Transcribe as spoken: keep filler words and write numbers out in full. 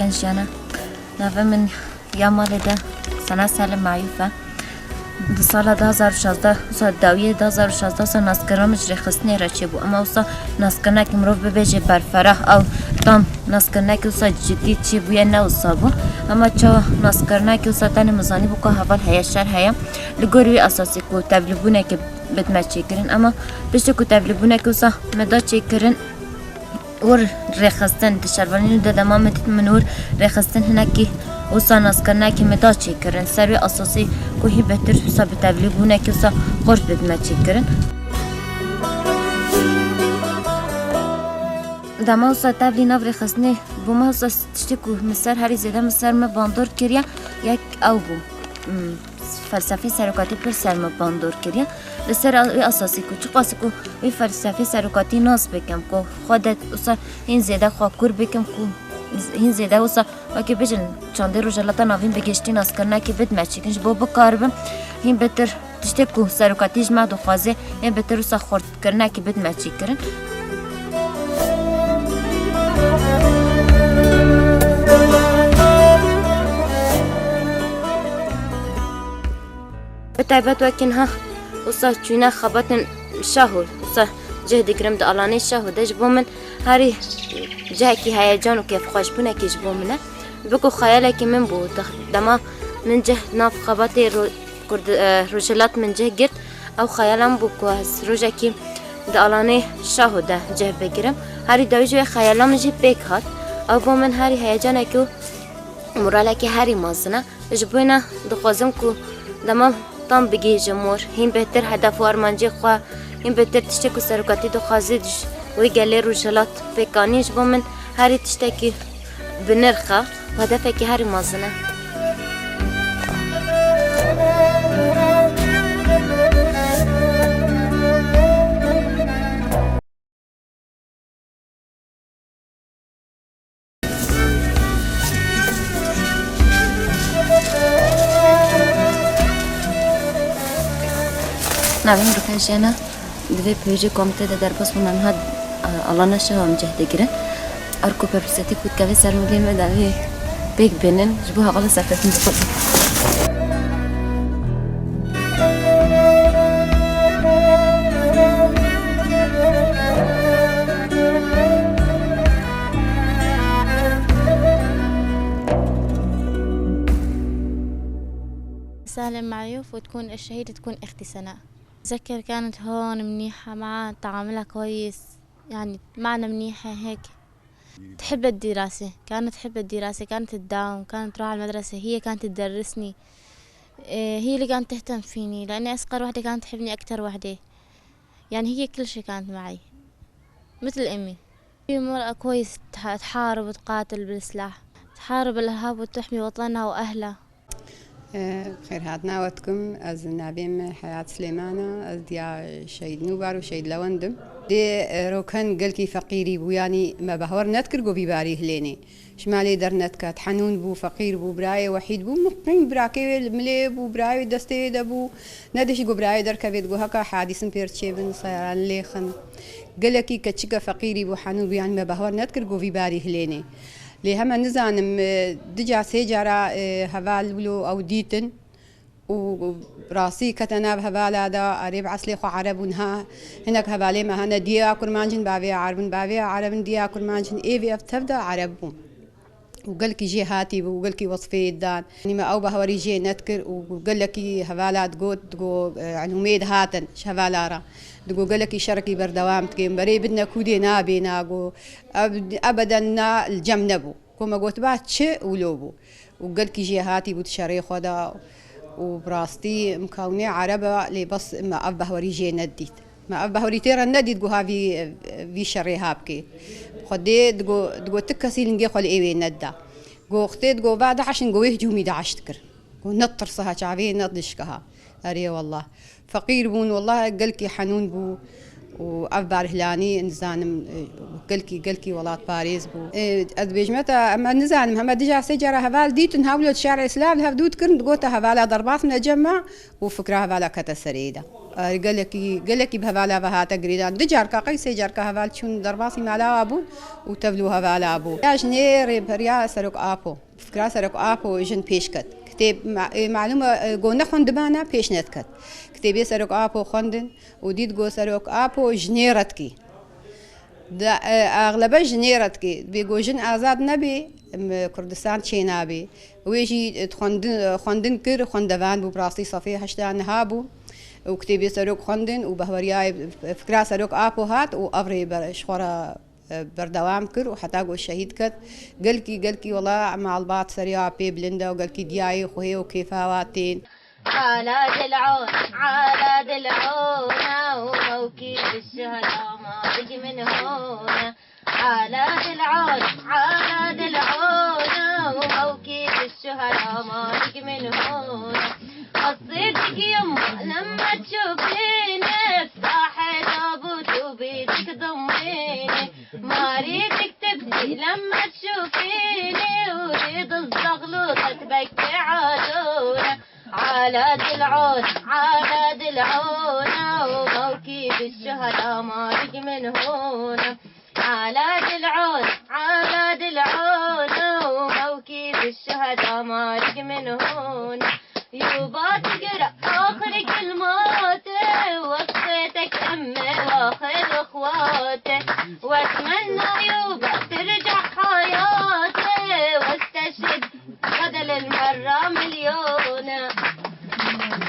Jiyana, navê min ya malê de Sena Selim Meyûf e. Di sala du hazar û şazdeh, wisa dawiyê du hazar û şazdeh wisa naskirina min ji rêxistinê re çêbû. Ema wisa naskirinekî mirov bibêje berferah ew tam naskirinekî wisa cidî çêbûye ne wisa bû. Ema çawa naskirinekî wisa tenê min zanîbû ku heval heye, şer heye. Li gor wî esasî ku tevlîbûnekê bidme çêkirin. Ema piştî ku tevlîbûnekî wisa me da çêkirin, wir rêxistin di şervanî de dema min dît min wir rêxistin hinekî wisa naskirinekî min da çêkirin. Ser wê esasî ku hîn bêtir wisa bi tevlîbûnekî wisa xurt bidme çêkirin. Dema wisa tevlî nav rêxistinê bû me wisa tiştê ku min ser herî zêde min ser me bandor kiriye yek ew bû. Hmm. Felsefê serokatî pir ser min bandor kiriye. Li ser wî esasî ku çiqasî ku wî felsefê serokatî nas bikim, ku xwe de wisa hîn zêde xwe kûr bikim, ku hîn zêde wisa wekî bijin çandê Rojhilata Navîn bi giştî naskirinekî bidme çêkin, ji bo bikaribim hîn bêtir tiştê ku serokatî ji me dixwaze hîn bêtir wisa xurt kirinekî bidme çêkirin. Bi taybet wekî niha wisa çûne xebatên Şaho, wisa cih digirim di alanê Şaho de, ji bo min herî cihekî heyecan û kêfxweşbûnekî ji bo min e. Bi ku xeyalekî min bû, de-, dema min cih nav xebatê ro-, Kurd-, e, Rojhilat min cih girt, ew xeyala min bû ku ez rojekî di alanê Şaho de cih bigirim. Herî dawî jî wê xeyala min jî pêk hat. Ew bo min herî heyecanekî û moralekî herî mezin e. Ji bo wêne dixwazim ku dema tam bigihîjim wir, hîn bêhtir hedef û armancê xwe, hîn bêhtir tiştê ku serokatî dixwaze ji wê gelê Rojhilat pêk anî, ji bo min herî tiştekî bi nirx e û hedefekî herî mezin e. Navê min Rûpel Jena. Di vê pêjê komîtê de derbas bûn, em hat, e, alana şewa em cih digirin. Her ku perpûsetî ku dikeve ser milê me de vê pêk bînin, ji bo hevala serkeftin dixwazim. سالم معيوف وتكون الشهيدة تكون أختي سناء. أتذكر كانت هون منيحة معانا، تعاملها كويس، يعني معنا منيحة هيك. تحب الدراسة، كانت تحب الدراسة، كانت تداوم، كانت تروح على المدرسة، هي كانت تدرسني. إيه، هي اللي كانت تهتم فيني، لأني أصغر وحدة كانت تحبني أكتر وحدة. يعني هي كل شي كانت معي، متل أمي. هي مرأة كويس، تح-، تحارب وتقاتل بالسلاح، تحارب الإرهاب وتحمي وطنها وأهلها. Xêr hatina we dikim. Ez navê min Heyat Silêman e. Ez diya Şehîd Nûbar û Şehîd Lewend im. Dê, e, roken gelkî feqîrî bû, yanî me behwer nedikir ku vî barî hilênê. Ji malê dernediket, henûn bû, feqîr bû, birayê wehîd bû, miqîm birakê wê li milê bû, birayê wê destê wê de bû. Nedişt ku birayê derkevê, digot heka hadîsin pêr çêbin, seyaran lêxin. Gelekî keçike feqîrî bû, henûn bû, yanî me behwer nedikir ku vî barî hilênê. Lê heme nizanim, e, du car sê cara, e, heval wilo ew dîtin. Û rastî kete nav hevala de, erê bi eslê xwe Ereb bûn ha. Hinek hevalê me hene, diyê a kurmanc in, bavê a Ereb in, bavê a Ereb in, diyê a kurmanc in, êvî ev tev de Ereb bûn. Û gelkî jê hatî bû, û gelkî wesfê dan. Yanî me ew behwerî jê nedikir û gelekî hevala digot, digot, e, enûmê dihatin ji hevala re. Digot gelekî şerekî berdewam dike, berê bidine kûdê nabêna, got, eb-, ebeden na li cem nebû. Ku me gotiba çi wilo bû. Û gelkî jê hatî bû di şerê xwe de û bi rastî mikawnê Ereb e, lê bes me ev behwerî jê nedît. Me ev behwerî tê re nedît ku ha vî, vî şerê ha bikê. Xwedê digo, digo ti kesî lingê xwe li êwê nedida. Go xwedê digo va DAIŞ in, go wê hicûmî DAIŞ dikir. Go netirsiha çavê nedişkiha. Erê wallah. Feqîr bûn, wallah gelkî henûn bû û ev barhilani, nizanim, e, gelkî, gelkî welatparêz bû. E, ez dibêjime te, em, ez nizanim, heme dija sê cara heval dîtin, hewlo şerê silav li hev dû dikirin, digote hevala derbas ne cem me û fikra hevala kete serê de. Gelekî, gelekî bi hevala ve hate girêdan. Du carka, qey sê carka heval çûn derbasî mala wa bûn û tevlû hevala bû. Ya ji nê rêberiya Serok Apo. Fikra Serok Apo jin pêş ket. Kitêb ma-, e, malûm e, go nexwendibana pêş nediket. Kitêbê Serok Apo xwendin û dît go Serok Apo ji nê re dikî. Di, e, axlebe ji nê re dikê. Bê ku jin azad nebê, em, Kurdistan çênabê. Wê jî, e, xwendin, e, xwendin kir, xwendevan bû, bi rastî sefê heşta niha bû. Û kitêbê Serok xwendin û behweriyayê fikra Serok Apo hat û ev rê ber-, ji xwe re, e, berdewam kir û heta ku şehîd ket. Gelkî, gelkî wela malbat seriya pê bilind e û gelkî diyayê xwehê û kêfa wa tên. على دلعون، على دلعون، وموكب الشهداء مالك من هون. على دلعون، على دلعون، وموكب الشهداء مالك من هون. قصيتك يما لما تشوفيني، افتحي تابوت وبيدك ضميني. ما اريدك تبكي لما تشوفيني، وريد الزغلوطة تبكي عالونا. على دلعون، على دلعون، وموكب الشهداء مالك من هون. على دلعون، على دلعون، وموكب الشهداء مالك من هون. يوبا تقرا آخر كلماتي، وصيتك أمي وآخر إخواتي، وأتمنى يوبا ترجع